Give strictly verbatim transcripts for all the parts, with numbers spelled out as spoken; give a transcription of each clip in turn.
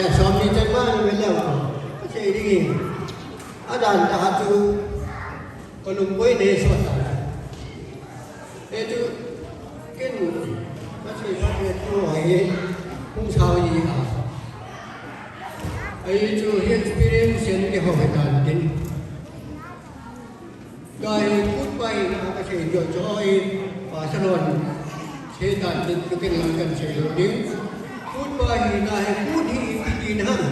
Eh, som ni chan ma ni le wa. Ka sei ding. Adan ta chu. Ka lung boi ne so ta. Eh, chu. Ken. Ka sei ba ne tu wa ye. Hung sao yi ha. Ai chu hi experience yen ke ho he ta din. Kai kut pai na ka sei jo jo i, pa salon. Sei dan tin tu ken lang kan sei lo ding. Kut pai na he kut hi iti na ham.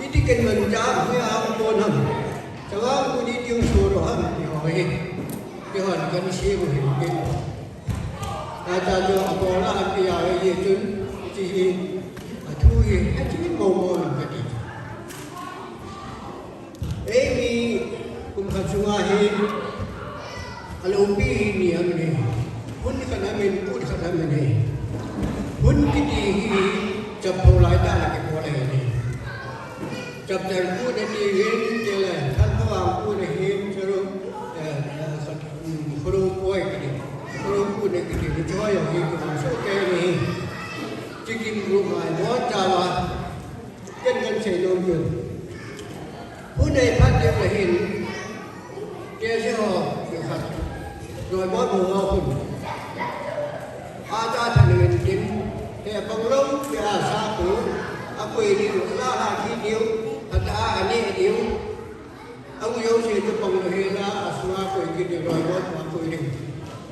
Iti ken man ja, me a ko na ham. Chawa kut iti ung so ro ham, ti ho hi. Ti ho kan sei mo hi ke. A ta jo a ko la an ti ya ye chun, ti hi. A thu hi, a ti mo mo ka ti. Eimi kum khat sunga hi, a lopi hi ni aum e. Hun khat aum in, kut khat aum e. Hun kiti hi, chaptha lai tah a kibol ahi. Chaptha kut ati hin, tile, thalpha vang kut ahin, charu, eh, eh, khat, um, khoro poi kiti. Khoro kut kiti, ni choi ahi, kum so ke ni. Chikim ru mai, mo chawa. Ken kan sei nom chu. Hun nei phat ding le hin. Ke se ho, ke khat. Roi mo mo ho hun. A ta tha ne tin. He bang lo, ke a sa ku. A koi ni la ha ki diu. A ta a ne diu. Ang yo se tu pang lo he la, a sua ko ki de roi roi pa ko de.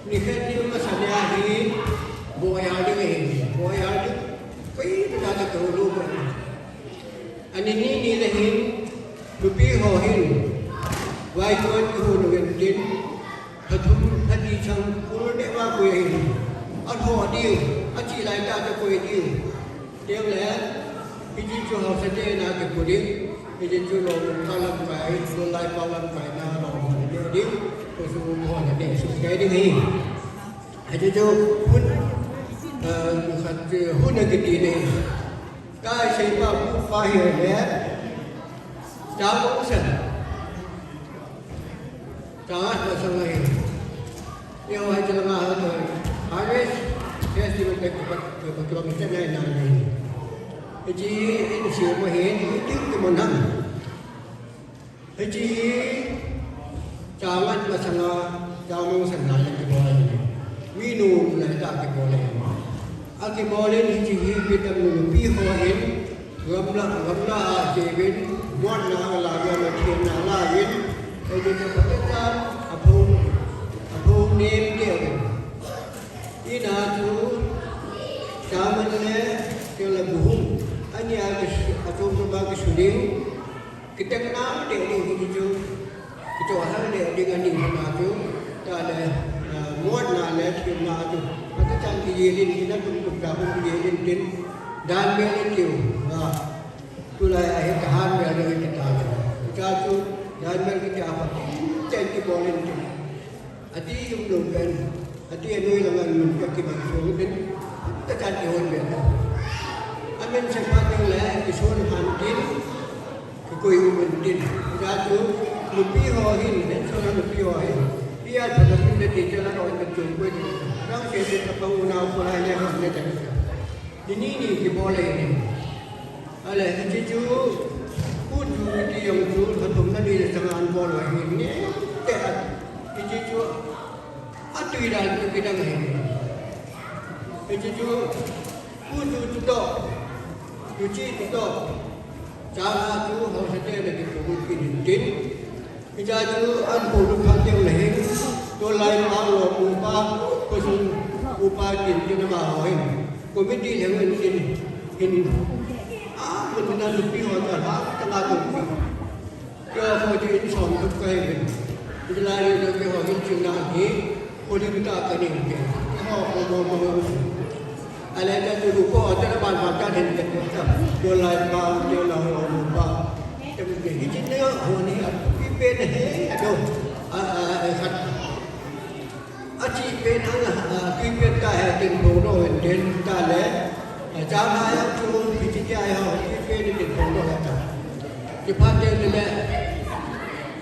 Ni khat ni ma sa de a hi, bo ya de he, bo ya de. Koi tu da ta ko lo ko. Ani ni ni le hin, lupi ho hin. Wai ko ko lo gen tin. Phathum, phathi chang, kul ne wa ko hin. A ho diu, a chi lai ta ta ko diu. Tiang le, hiti chu hausa te na ke pu ding, hiti chu lo ka lamkai, lo lai pa lamkai na lo mo ne ding, ko su mo ne ding su ke ding hi. Hiti chu hun, eh, khat, eh, hun a kiti ne. Ka sei pa pu pa hi le, cha ko sen. Changa ta sanga hi. Yo, hai chala nga ha to. Harvest festival te ko, ko, ko, ko, ko, ko, na ni. Hiti in si mo hin, hiti ki mo nan. Hiti changa ta sanga, changa mo sanga le ki mo hin. Mi nu le ta ki mo le. A kibol in hiti hi mi tam nu pi ho hin, gamla, gamla a kibin, muat na la, gamla thim na la in, e de de pata chan, a phone, a phone name de de. Ina chu, chaman le, ke la buhum, ani a ke, a chu ba ke shooting, Kitekna ding ding hi chu, kichoh hal ding ding ani hana chu, ta le, ah, muatna le thimna chu. Ata chan kiyelin, ina tum tum ta kum kiyelin tin, dan mel in kiu, ah, tulai a hi ka han mel ding kita le. Cha chu, dan mel kita pa, chen kibolin tin. Ati um lo pen, ati anoi langa mun ka kibang sung tin, ka chan kihon pen. Amen se pha ding le, kison han tin, Kikoi u mun tin. Hijeh chun, nupi ho hin, hin sona nupi ho hin. Tia thona tin le tin chala ho hin kachung koi tin. Nang se se chapang u nao ko lai le ho ne tan. Ni ni ni kibol le ni. Ale, hiche chu, u chu ti jong chu, phathum na ni le chang an bol ho hin ni. Te a, hiche chu, atui dan chu kidang hin. Hiche chu, u chu chu to, u chi chu to. Changa chu haosa te le kipu kit in tin. Hiche chu an pu lu phat ding le hin. Tulai pa lo pu pa, ko sung pu pa tin tin ma ho hin. Committee le hin tin. Hin. A, ko tin an pi ho ta ha, ta ma tu. Keiho chu in som tuk kahi uvin. Hilai le keiho hin chunga hi, koli bita kaning ke. Keiho ko mo mo mo. Ale ta tu rupo ta na ban ban ta hin ke ta. Tulai pa, tulai ho mo pa. Te mo ke hi chin ne ho ni a pi pen he a do. A, a, a, khat. Achi pen ang, ah, tui pen ta he tin phong lo ven tin ta le. Ah, chang ha ya chu pi chi cha ya ho tui pen tin phong lo ta. Chi pha te le.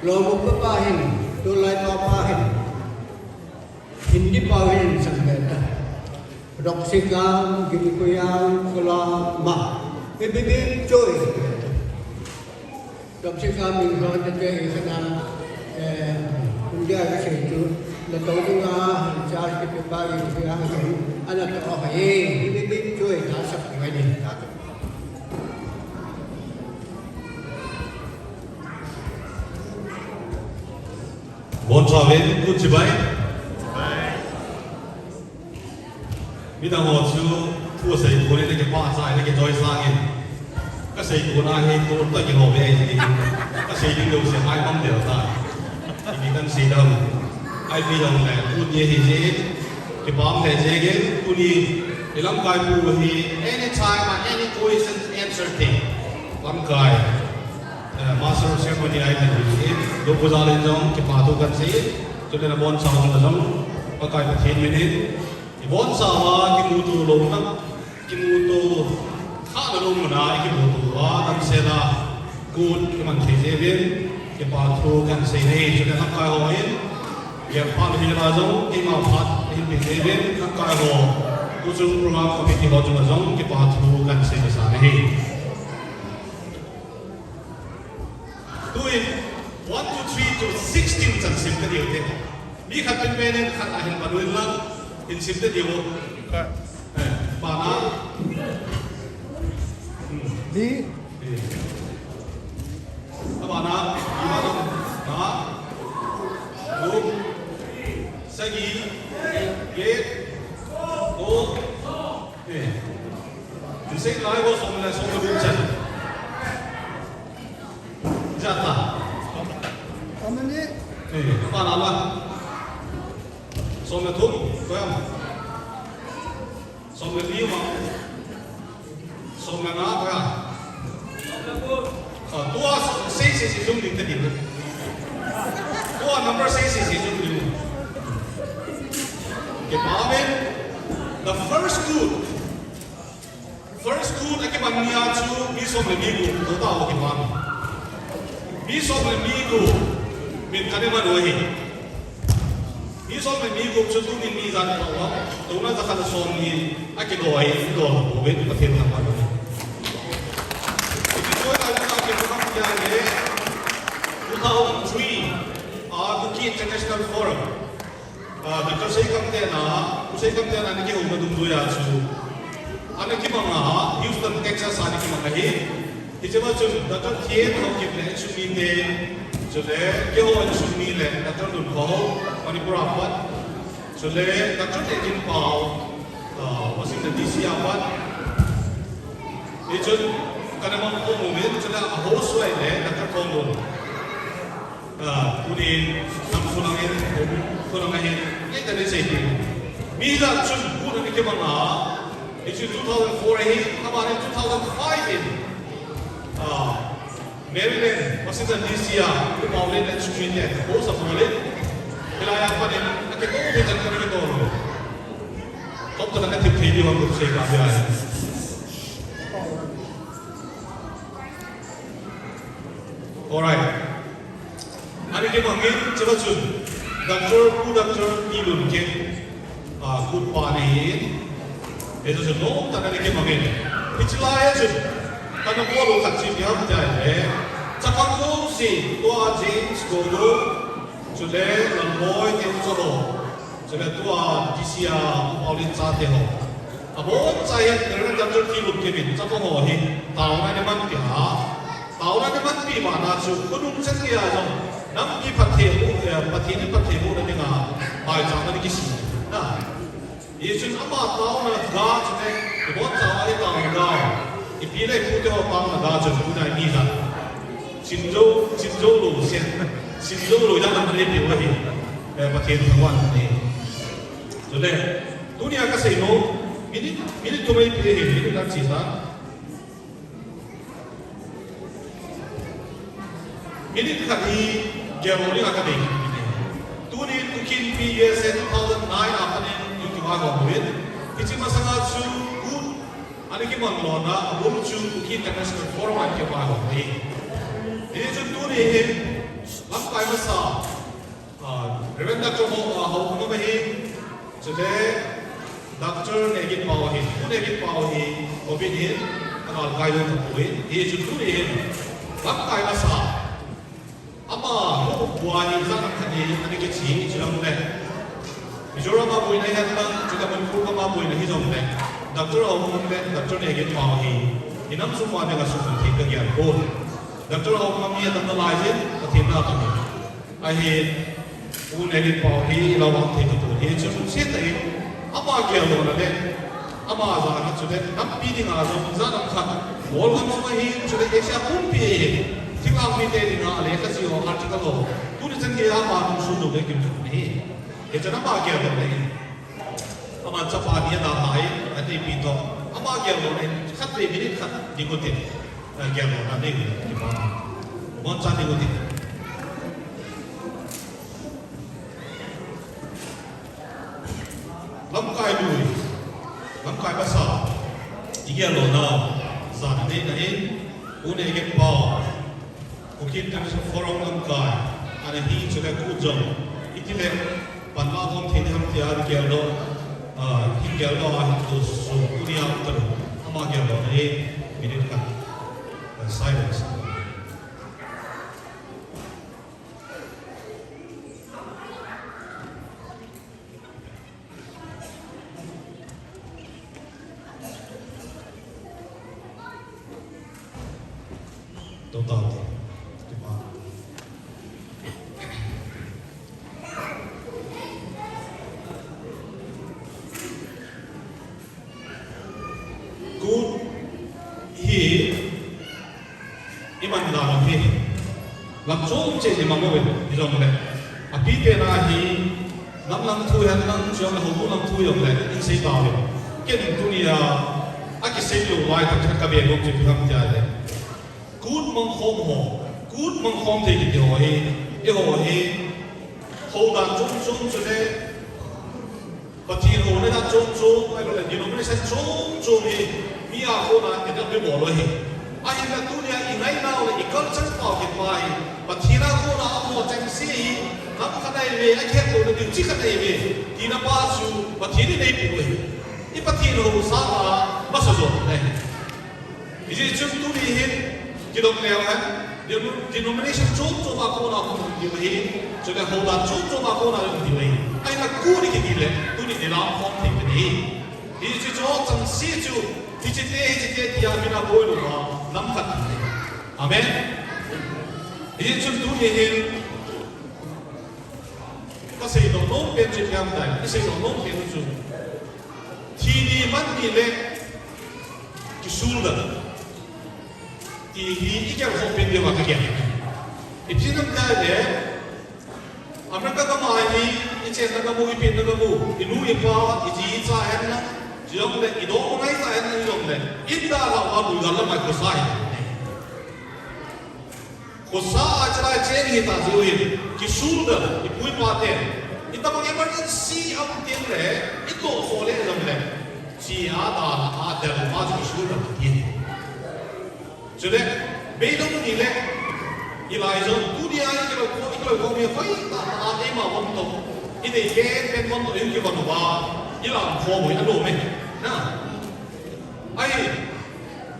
Lo mu pa pa hin, tulai pa pa hin. Hindi pa hin sang pen ta. Roksika Gimkuyang Kulama. Ibibim Choi. Roksika Minhon Tete Isana, eh, India ka sei tu, na to tu nga, cha ki tu ba Gimkuyang tu, ana to ha ye, Ibibim Choi ta sa ka ni. Bonchauvin, kut chibai. Midang ho chu thu asei kon in, ana kipah cha in, ana kichoi sang in. Ka sei kon a hi, tu ta kiho ve hi. Ka sei ding lou se, hai mang deu ta. Ipi kan sei dam. Ipi jong le, tuni hi jeh in, kipah le jeh in, tuni, i lamkai pu hi, anytime, any question, answer thei. Lamkai. Eh, Master of Ceremony ahi kan hi, Dopu Jal in jong, kipathu kan sei, chule nabonchau chunga jong, Pakai Pathen min in, ibonchauva, kimuto louna, kimuto, khahna lou muna, ikimuto uva, damsel a, kut, iman thei jeh uvin, kipathu kan sei e, chule lamkai ho in, gelphat hel a jong, keima phat, ihin pe jeh uvin, lamkai ho, tuchung program committee ho chunga jong, kipathu kan sei masa e. Tuin, one, two, three to sixteen chan sim tadiu te. Mi khat pen pen in khat ahin pan uvin lang, hin sim tadiu. Eh, bana. Hmm. Li. Eh. Abana, abana. Ha? Group. Sagi. Get. Go. Eh. Insei lai ko som le som le gup chan. Jata. Som le ni. Eh, apa nama? Som le thum, ko yam. Som le li ma. Som le nga, ko yam. Ah, tua sei sei sei jum ding tadi. Tua number sei sei sei jum ding. Kipah in, the first group. First group akiman ni a chu mi som le mi gup, to ta ho kiman. Mi som le mi gup, min kani man ho hi. Mi som le mi gup chu tuni mi jan pa wa, to na ja khat som ni, akido ai, do ho, ven Pathen thangvah. Ipi chu ai na ki kam kya le, two thousand three, a Kuki International Forum. Ah, Doctor Seikamtena, Pu Seikamtena ana kihouna dungjuiya chu. Ana kimanga, Houston, Texas a ana kimanga hi. Hichea chun, Doctor T N Haokip le insung mite, chule, keiho insung mi le, Doctor Lunkhou, Manipur a pat. Chule, Doctor Teginpao, ah, Washington D C a pat. Hichun, kana mang ko mo min, chule, a host uva le, Doctor Thongdon. Ah, tunin, nam khonung in, khonung ahin, nei ta nei sei ti. Mi la chun, bu na ni ke manga, hichu two thousand four ahi, aban in two thousand five in, ah, Maryland, Washington D C a, Pu Paulin and Sumite, host a Paulin, hilai a panin, akitou thei chan kana kitou lou. Top ta kana thip thei diu ham sei ka bia. Alright. Ana kimangin, chule chun, Doctor, Pu Doctor T. Lunkim, ah, kut pa nei in, hichu chun, nom tah in ana kimangin. Hiche lai a chun, kana bol u khat chu ipi ham tia le, chapang jouse, tua James Gogo, chule Lalboi Teochaw, chule tua D C a Pu Paulin chate ho. Abon chai hi, Reverend Doctor T. Lunkim in, chapang ho hi, taona ana manpi a. Taona ana manpi mana chu, khonung chan geiya jong, nampi phatthei boh, eh, Pathen in phatthei bohna dinga, maicham ana kisem. Na. Hichun ama taona ga chu ne, ibon chauva hi taona ga. Ipi le ipu te ho taona ga chu, tuna ni ga. Chimjou, chimjou lou sen, chimjou lou jong ana nei peh u ahi. Eh, Pathen thangvahna ahi. Chule, tunia kasei nom, minute, minute thum eipeh ahi, minute khat chesa. Minute khat hi gel lou dinga kadei kit in ahi. Tunin Kuki Inpi U S A two thousand nine a panin i kivaikhom uvin. Hiche masanga chu kut ana kimang lona, abul chu Kuki International Forum a kivaikhom ahi. Hichun tuni hin lamkai masa, ah, Reverend Doctor Ho, ah, Haokip ahin, chule Doctor Nehgin Pau hi, Pu Nehgin Pau hi, Covid hin, agalkai lou tapoi, hichu tuni hin, lamkai masa. Ama, lupbua hi, ijat ham khat hi, ana kiche, hichu jongle. Mizoram a boina hihen lang, chule Manipur gam a boina hijongle. Doctor Aung Hmang le, Doctor Nehgin Pau hi, inam sung uva dinga sukang thei kagel poi. Doctor Aung Hmang hi adamna laijin, Pathen na ahi. Ahin, Pu Nehgin Pau hi, ilah a um thei tapon, hichu lungset tah in, ama geldohna le, ama jana chule, nampi dinga jong, ijat ham khat, world gam sunga hin, chule Asia pumpi hi, thinglhang mite dinga, lekha jih ho, article ho, tuni chan geiya ama nungsun lou le kimu ahi. Hichun ama geldohna hi. Aman chapa ni adalhah in, aneipi toh. Ama geldohna in, khatvei minute khat ding utin. Eh, geldohna nei utin, kipa. Abonchan ding utin. Lamkai lui, lamkai masa, igeldohna, jana neina in, Pu Nehgin Pau, Kuki International Forum lamkai, ana hi chule kut jong, itile, panla khom thei ding ham tia geldoh, ah, hin geldoh a hin tu su, tunia talu, ama geldohna hi, minute khat, ah, silence. Total te. Kipa. Kut hi iman dan u hi. Lam chom cheh hi mang uvin, hijongle. Api pen a hi, nam lang thu hen lang, chule houbung lang thu jongle, in sei tauvin. Ken tunia, akisei lou lai, tah khat kabe nom chu ipi ham tia le. Kut mangkhom ho, kut mangkhom thei kiti ho hi, eiho hi, hou dan chom chom chule, Pathen houna dan chom chom, ahilouleh denomination chom chom hi, mi a kona attack abol u ahi. Ahinla tunia ingainau le i culture pao kit pa hi, Pathen a kona amaho chengse hi, nam khat ahiuve, akhetlouna diu chi khat ahiuve, tina pa chu Pathen in eipui u ahi. I Pathen hou sanga masa jo ahi. Hijeh chun tuni hin, kidong leu hen, deno-, denomination chom chom a kona hung diu ahi, chule hou dan chom chom a kona hung diu ahi. Ahinla kut kiti le, tuni nilam khom thei kati. Hiche chu chengse chu, hiche te, hiche te tia mina boi lou a, nam khat hi. Amen. Hijeh chun tuni hin, kasei nom nom pen chu ipi ham tia, isei nom nom pen chu. Thi ni man ni le kisul dan. Ti hi i gelkhoh pen diuva ka gel. Ipi ham tia le, America gam a hi, i chenna gam u, i penna gam u, i nu i pa, i ji i cha hen lang, chujongle, i dong ngai cha hen lang, chujongle, in dalhah uva lui gal lam a i khosa hi. Khosa a chalai cheng hita jeh u hin, kisul dan, i pu i pa ten, itobang emergency a um teng le, i toh kho le jong le, chi a dalhah a del pa chu kisul dan kiti. Chule, beidong ni le, i lai jong, tunia i kiloi kho, i kiloi kho mi hoi tah tah a eima von toh, i dei pen pen von toh, i kivon uva, i lam kho boi a lom e. Na. Ahi,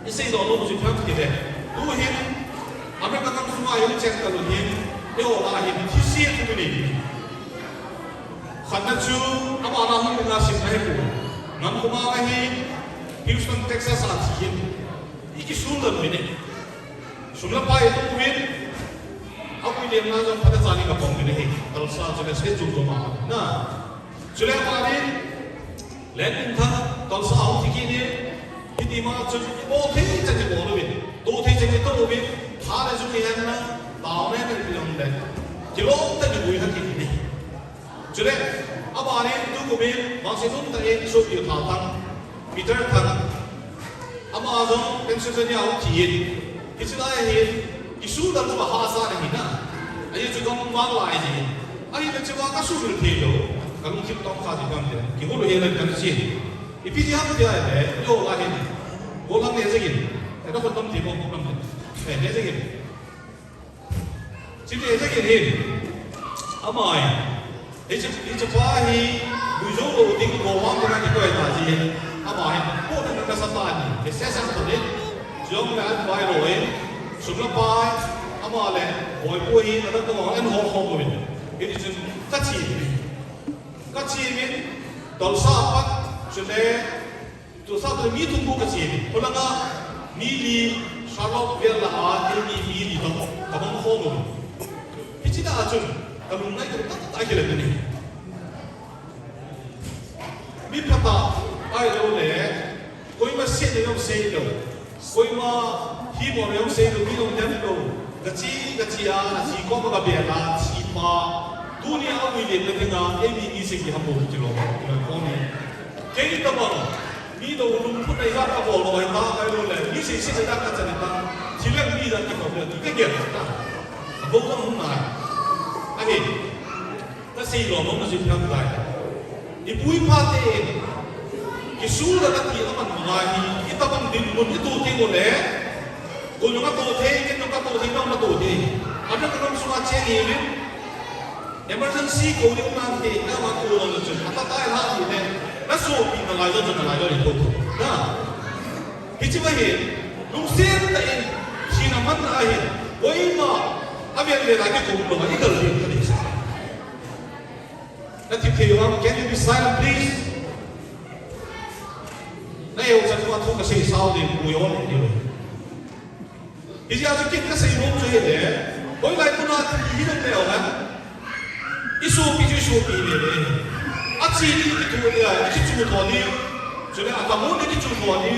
i seidoh nom chu ipi ham ti le. Tu hin, America gam sunga i hung cheng talou hin, eiho lah a hin, thise chu tuni. Khatna chu, ama lah a hung dinga simna hi pu. Ngam Kumang ahi, Houston, Texas a thi hin. I kisul dan uvin e. Sum le pai i tung uvin. Apui lemna jong phatechan i kapang uvin ahi. Tulsa chule state chom chom a. Na. Chule amanin, Len Minthang, Tulsa a hung thi kit in, hiti ma chun, bol thei chan i bol uvin, to thei chan i to uvin, tha le jung i hen lang, tao ne ne ti jong le, kilom tah in i vui kha kit in. Chule, abanin, tukum in, vangset um tah in, sopi u Thalthang, Peter Thang, ama jong Pennsylvania a hung thi in, hiche lai hin, kisul dan chu ahahsa na hi na. Ajeh chu gam vang lai jeh in. Ahinla chua kasumil thei lou. Kalungthim tong kha ji gam te. Kihou lou hi la gam ji. Ipi ji ham tia le, eiho lah a hin. Gollhang ne jeng in. Ena khon tam ti mo, mo tam ti. Eh, ne jeng in. Chi ne jeng in hin. Amai. Hiche, hiche pa hi. Buijo lo ding ko wang ko na ki koi ta ji. Ama hin, ko na ka sa ta ni. Ke se sa ta ni. Jong na an bai lo in. Sum la pai. Ama le. Boi pu hi na ka ko an ho ho ko in. Ke ni chun ka chi. Ka chi min. Dol sa pa. Chun le. Tu sa tu mi thum bu ka chi min. Ko la nga. Mi li. Sa lo bia la a. Ke ni mi li to. Ka bang ho ko in. Hichi ta a chun. Ka lung nai ko ta ta ki le ni. Mi phatah ahilou le, koima sehna jong seilou, koima himo jong seilou, mi jong demlou, gachi, gachi a, achi koma gabel a, achi pa, tunia aui le, le tenga, eimi ni se ki hamo kilou, kilou komi. Kei tabang, mi dou lungput nei ga kabol lou, ta ahilou le, mi se se ga kachan ta, thileng mi da kikop le, kikagel ta. Abou jong hung nai. Ahi. Ka sei lom lom na jin tham tai. I pu i pa te in, kisul la ka ti a man ma hi, i tabang dinmun i to thei u le. Ko nung ka to thei, ken nung ka to thei, nung ka to thei. A na ka nam sunga che ni min. Emergency ko ni um nan te, na ma ko lo chun. A ta tai la ni ne. Na sopi na lai jong, na lai jong ni to to. Na. Hichi ma hi, lungset tah in, thina man a hi, koima, a vel vel a kikoi lou, i kal ding ka ding sa. Na thip thei vang, can you be silent, please? Na eu chan ko thu ka sei sao ding, ko yo le ni. Hiche a chu kit ka sei nom chu hi le, hoilai mun a thi hi le le o han. I sopi chu i sopi le le. A chi ni ki tu le, i ki chu tho ni. Chule a kamu ni ki chu tho ni.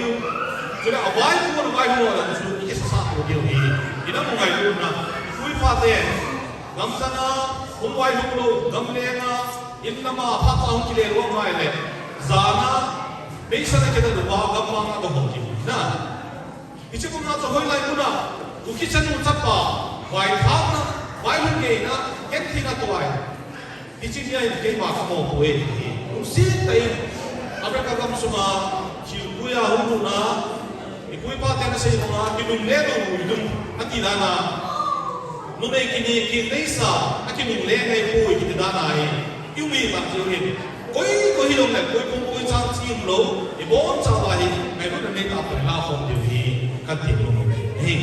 Chule a vai ku na vai hu na chu i ki sa sa ko ding hi. I na mu ngai lu na. Ui pa te. Gam sana, hung vai hung lou, gam lenga, in lama, pha pa hung kile lou ngai le. Zana, mei sana kida lou ba, gam ma nga ba hung ki. Na. Hiche kum na chu hoilai mun a, Kuki chanu chapa, vaithapna, vailhun ngeina, gentheina tuai. Hiche nia in keima ka mo poi. Lungset tah in, America gam sunga, thilpui a hung lutna, i pu i pa te na sei banga, kinungle lou lou ding, ati dan a. Numei kini, kineisa, akinungle ngai poi, kiti dan a hi. I um hi ta chu hin. Koi, koi hi jong le, koi pum koi chang chi um lou, i boncha uva hi, ngailutna nei tah a pan la khom diu hi, ka ti lou hi.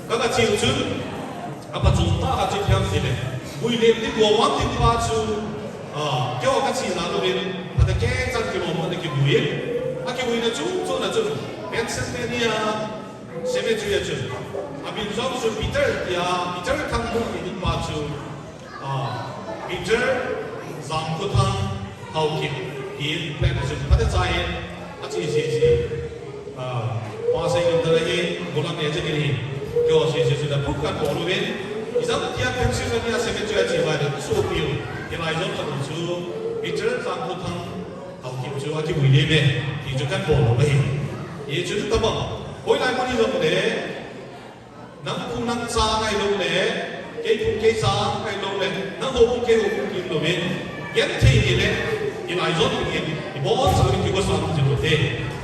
Ka, ka chi u chun, a pa chun ta ka chi phiam ti le. Bui le ti ko wan ti pa chu, a, keo ka chi la lou le, pha ta ke chan ki lom na ki bui. A ki bui na chu, chu na chu, Pennsylvania, Cemetery a chun. A min jong chu Peter tia, Peter Thangmu ti ding pa chu. A, Peter Jangkhothang Haokip ti plaque a chun. Pha ta chai, a chi chi chi. A, pa sei ding ta le hi, golam ne che kini. Keo chi chi chi da puk kan bol u ve. I jam tia Pennsylvania Cemetery a chi vai de, so piu. Hilai jong ta chu Peter Jangkhothang Haokip chu akibui le ve, ti chu kan bol lou ahi. Hichu chu tabang, hoilai mun hi jong le, nang phu nang cha ngai lou le, kei phu kei cha ngai lou le, nang ho phu kei ho phu kei lou ve. Genthei ni le, hilai jong ni, i boncha ni ki boncha ni lou te.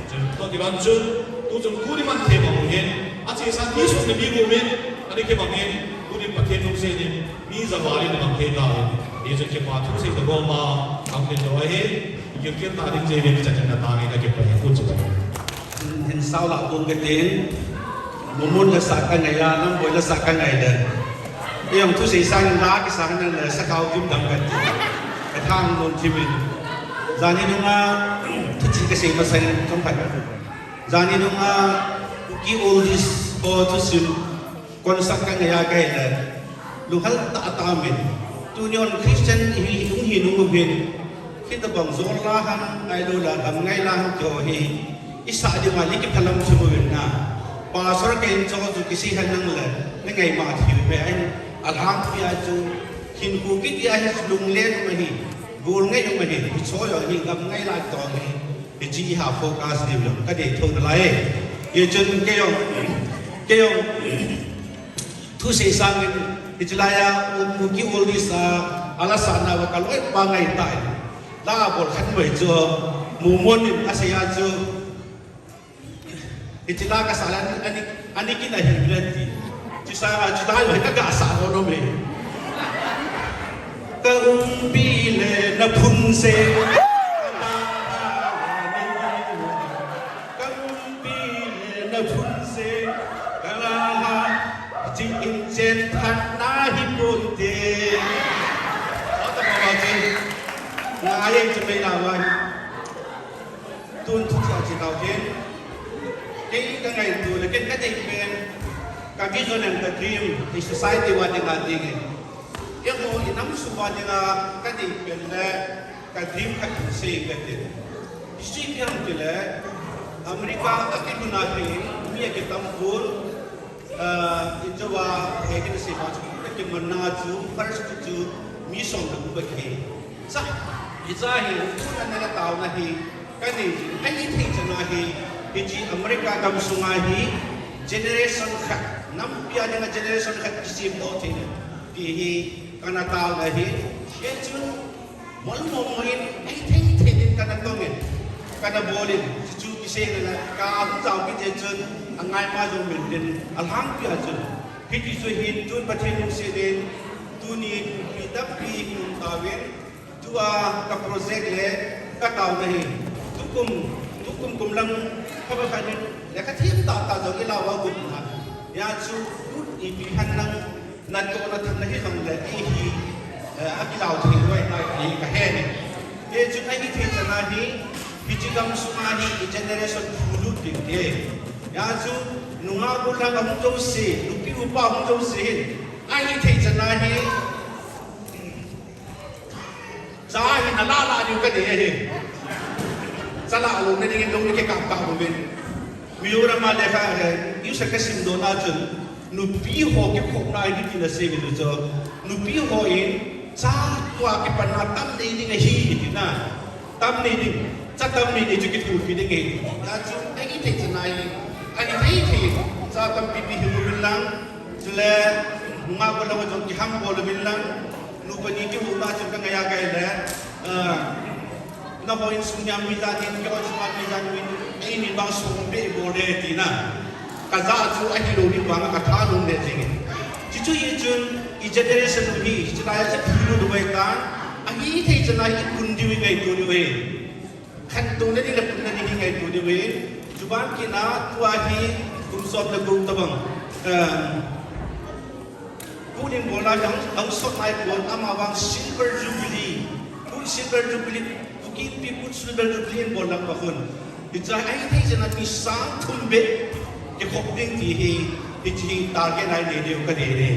Chun, to ti ban chun, tu chun kuni man thei bang hin, a chi sa ni su ni mi mu min, ani ke bang hin, kuni Pathen lungset in, mi ja val in bang thei ta hin. Hichu kipa thu sei ta bol ma, kam thei lou ahi. Kil kil ta ding jeh in chatin na ta nge ka kipah e, kun chu ta. Hin sao la kun ka tin, mumun la sa ka ngai a, nam boi la sa ka ngai le. Ei jong thusei sang la ki sang na le sa kau kim dam ka ti. Ka thang non thimin. Jani nunga, thuchi ka sei masang thong phat. Jani nunga, ki oldies ko thusim. Concert ka ngai a ka hi le, lunghel tah tah min. Tuni hon Christian hi, hung hi nung uvin. Hitabang jol la ham, ngai lou la ham, ngai la ham keo hi. I sa ding ma li ki phalam chu uvin na. Pastor kei in cho chu kisei han nang le, na ngai ma thi uve ahin. Alhangpi a chu, hin khu kiti a hi lunglen ma hi. Gol ngai ma hi, hi cho yo hi, gam ngai la to hi. Hichi hi ha focus diu lou, ka dei thou nalai. Hichun kei jong, kei jong, thusei sangin, hichi laiya, u, u ki oldies a, ala sa na va ka loi pa ngai tai. La bol khat mai chu, mumun in asei a chu. Hichi la ka sa la, ani, ani kin ahi blanti. Chi sa, chi la ka sa no no me. Ka umpi le na phun se. Ka umpi le na phun se. Ka la ha. Chi in chen phat na hi pun te. Ata ma ma chi. Na ai chi mai la wa. Tun thu cha chi tau ken. Kei ka ngaito le ken ka dei pen. Ka vision and ka dream. I society wa ding a ding e. Keiho i nam sung uva dinga ka dei pen le ka dream khat sei ka ti. Hiche hi ipi ham tile America a kilhun a hi mi akitam pon, ah, i chauva he kinasei pa chu ka kimanna chu first chu mi som le gup ahi. Sa, hiche hi tuna na taona hi ka nei, ka hithei chana hi, hiche America gam sunga hi generation khat, nampi a dinga generation khat kisemdoh thei ti hi kana taona hi. Hichun mol mo mo in, hithei thei din kana tong in, kana bol in, chu chu kisei le ka hung jao kit jeh chun, angai ma jong min tin, alhangpi a chun. Hiti chu hin tun Pathen lungset in, tunin mi tampi hung tauvin, tua ka project le ka taona hi. Tukum, tukum kum lang kha ba kha nin, le ka thim ta ta jong i lau a kum ha. Hia chu, tut ipi han nang, na to na than na hi jong le, ei hi, eh, a kilau thei loi na hi ka he ni. Ei chu na hi thei chana hi, hiche gam sunga hi, i generation thu lut ding te. Hia chu, nungah bu lang a hung jouse, nupi upa hung jouse hin, a hi thei chana hi, Cha hi na la la diu ka dei ahi. Cha la lo na ding in long ni kikap kap uvin. Mizoram a lekha, eh, tuition ka simdoh na chun, nupi ho kikhopna hi tina sei ni chu. Nupi ho in cha tua kipanna tam nei ding ahi tina. Tam nei ding. Cha tam nei ding chu kithopi ding ahi. Hia chu, a hithei chana hi. A hithei thei. Cha tampi pi hi uvin lang. Chule, nungah bu lang jong kiham bol uvin lang. Nu pani kihou na chun ka ngai a ka le, ah, nangho insung a mi jan in, keiho chunga mi jan in, eini vang song be bol le tina. Ka ja chu ahilou ding vang ka thanom le jing. Chuchu hi chun, i generation hi, hiche lai a chu phulu du vai ta, a hithei chana hi kun diu ngaito diu ahi. Khantouna ding le punna ding hi ngaito diu ve. Chuban kit a tua hi kum som le gup tabang. Um, Pu Dingbol a jong, jong sot nai pon, ama vang Silver Jubilee. Pu Silver Jubilee, Pu Kinpi Pu Silver Jubilee in bol lang pa khun. Hiche a hithei chana mi sang thum bep kikhop ding ti hi, hiche hi target a i nei diu ka dei e.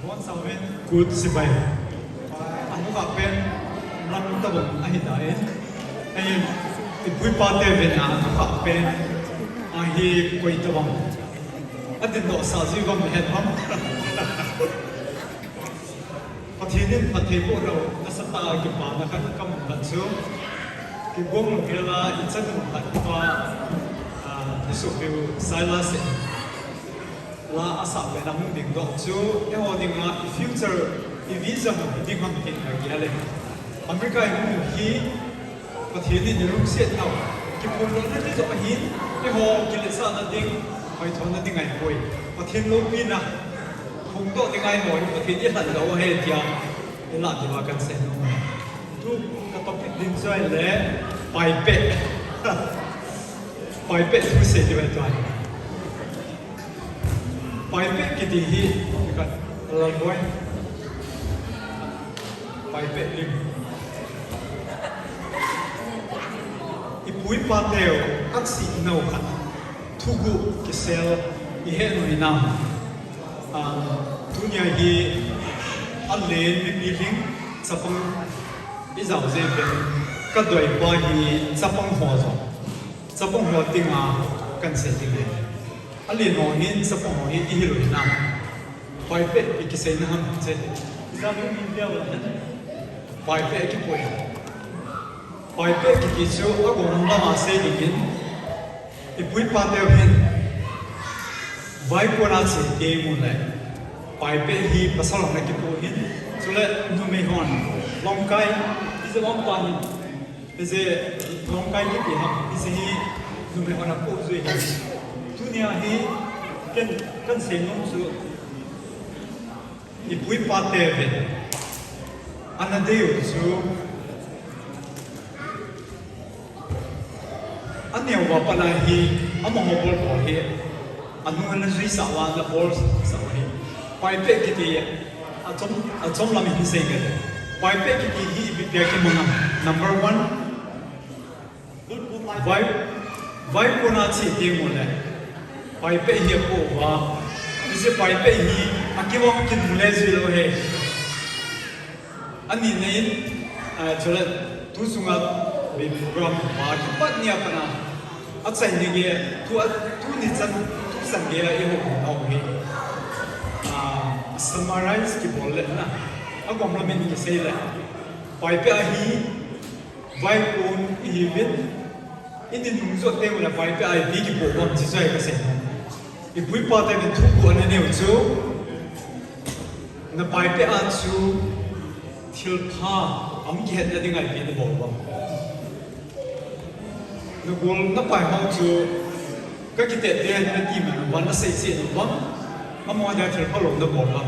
Bon sauvin. Kut sipai. Amu kha pen, lam tabang ahi tai. Ahin, ipu ipa te ven a, amu kha pen, ahi koi tabang. Adin doh sa ji bang het bang. Pathen in phatthei boh lou, nasatah a kipana khat kamu khat chu. Kigong lou hela, i chanu khat pa, ah, i sopiu Silas in. La asah pen a hung dingdoh chu, eiho dinga i future, i vision hi ding ham tin ka gel e. America i hung hi, Pathen in i lungset nau, kiphongdohna ding joh ahin, eiho kiletsahna ding, hoithona ding ahipoi. Pathen loupina, phongdoh ding ahi, eiho hi Pathen i lhan lou ahi tia, i lah diuva kan seinom e. Tu ka topic ding chu ahile, paipeh. Paipeh thu sei diu ahi tua. Paipeh kiti hi, ka, Lalboi. Paipeh lim. Ipu ipa teu, aksih nau khat. Thuguh kisel, i he nu hinam. Ah, tunia hi, alen mipi lhing, chapang, i jao je pen, ka doi pa hi, chapang ho jo. Chapang ho tinga, kan sei ding le. Alen ho hin, chapang ho hin, i hil u hinam. Paipeh, i kiseina ham, che. I jao ding min dia la. Paipeh kipui. Paipeh kiti chu, agom lama sei dingin. Ipu ipa teu hin. Vaikon a che ding u le. Paipeh hi pasal hon akipu hin. Chule numei hon. Longkai. Ije longpa hin. Ije longkai kiti ham. Ije hi numei hon apu jui hin. Tunia hi ken, kan seinom chu. Ipu ipa te ve. Ana dei u chu, aneo a pat a hi, amaho bol bol hi, anu ana juisah uva, ana bolsah u hi. Paipeh kiti, achom, achom lam hin sei nge. Paipeh kiti hi ipi pia kimang am. Number one, Vai, vaikon a che teng ule, paipeh hi apoh uva. Hiche paipeh hi akivang kin mu le jui lou ahi. Ani nei, ah, chule tu chunga bei program pa kipat nia pat a, achaina gei, tu a, tuni chan, tu chan gei a ihou nau hi. Ah, summarize kibol le na, agom lamin kisei le, paipeh a hi, vaikon ihiuvin, idinmun jot teng ule paipeh a ipi kipoh uvam, hiche chu kasei nom. Ipu ipa ten thuguh ana neiu chu, na paipeh a chu thilpha hung kihetna dinga ipi nabol uvam. Nagol napai ho chu, kakiteh teh hen nati man uvam, nasei seh nom uvam, amaho dia thilpha lou nabol uvam.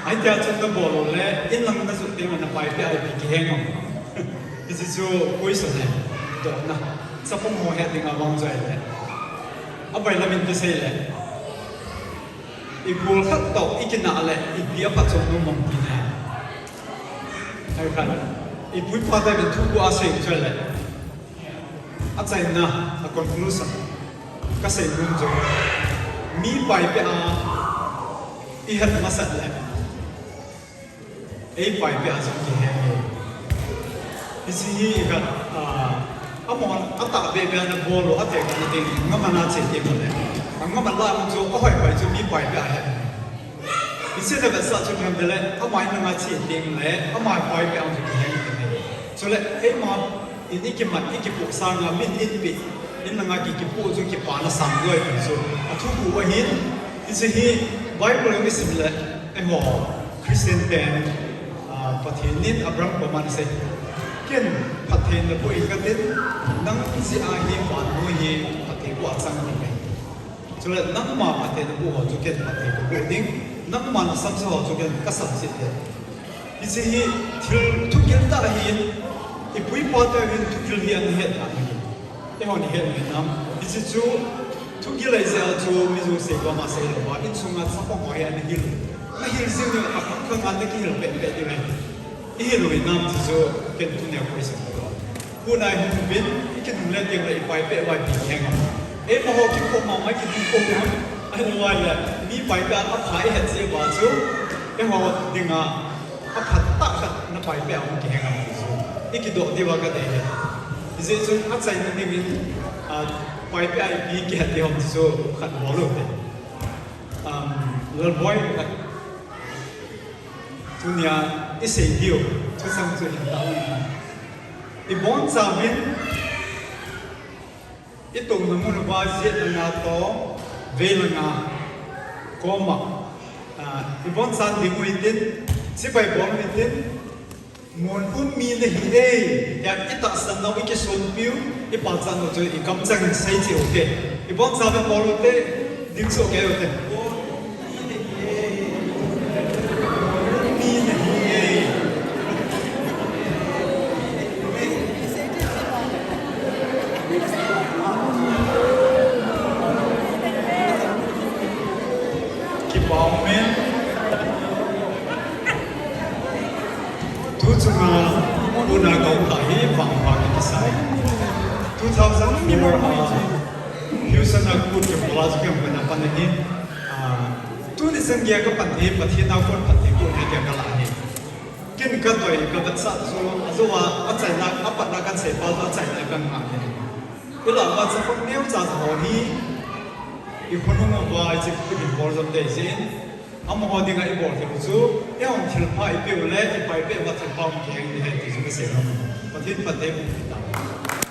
Ahi tia chun nabol u le, in lang najot teng ule na paipeh a ipi kiheng am. Hiche chu question ahi, dohna. Chapang ho het dinga vang chu ahile, abailamin kisei le, igol khat toh ikinah le, ipi aphatchomna um am tina. Ahi khat, ipu ipa ten thuguh asei chu ahile, achaina, a conclusion, kasei nom chu, mi paipeh a ihet masat le, ei paipeh a jong kiheng e. Hiche hi khat, ah, amaho atahbeh beh a nabol u, atekah na ding, ngaman a che teng ule, angaman lah a chu ahoi pai chu mi paipeh a het. Hiche navetsah chu ipi ham tile, ama in langa che teng le, ama paipeh a jong kiheng e. Chule eima in ikimat, ikipoh sanga min in peh, in langa ki, kipoh chu kipana sang loi ti chu athuguh ahin. Hiche hi Bible a isim le, eiho Christian ten, ah, Pathen in Abraham koma asei, ken phatthei naboh inge katin, nang jeh a hi vannoi hi phatthei boh a chang ding ahi. Chule nangma phatthei naboh ho chu ken phatthei kaboh ding, nangma nasamse ho chu ken kasamse ding. Hiche hi thil thugil tah ahin, ipu ipa ten thugil hi ana het dan ahi. Eihon ihet u hinam. Hiche chu thugil ahi jeh a chu mi jouse koma sei louva, insunga chapang ho hi ana hil. Nahil jing ding, akhang khang a nakihil peh peh ding ahi. Ihil u hinam ti chu ken tunia question kadoh. Kona ihung uvin, ikinung le teng le ipaipeh uva ipi kiheng am. Eimaho kipoh mama kipoh u. Ahilou le, mi paipeh a apha ihet jeh uva chu, eiho dinga aphatah khat napaipeh a hung kiheng am ti chu ikidoh diuva kadei e. Hijeh chun achaina dingin, ah, paipeh a ipi kihet ding ham ti chu khat bol u hite. Um, Lalboi khat. Tunia isei diu thuchang chu hin tao. Ibonchauvin, itouna mun uva jet langa toh, vei langa koma, ah, iboncha ding u hitin, chibai bol u hitin, mun um mi nahi e, tia itahsan nau, ikisonpiu, ipachat nau chu ikamchang in seicheh u hite. Ibonchauvin bol u hite, dingsoh kei u hite. Kipah umin. Tu chunga kona kaum tah hi vangpha kisai. Two thousand four a Houston a kut kibol a chu kei hung pan ahi. Ah, tuni chan geiya kapan hi Pathen a kon phatthei kon ahi tia kalah ahi. Ken kadei kavetsah chu, ajou a, achaina, apatna kasei phat chu achaina kangah ahi. Ilah uva chapang neocha ho hi ikhonung uva iching kin bol jom dei jin. Amaho dinga ibol thei u chu, eihon thilpha ipeh u le, ipaipeh uva thilpha hung kiheng ding ahi ti chu kasei nom. Pathen phatthei boh tahen.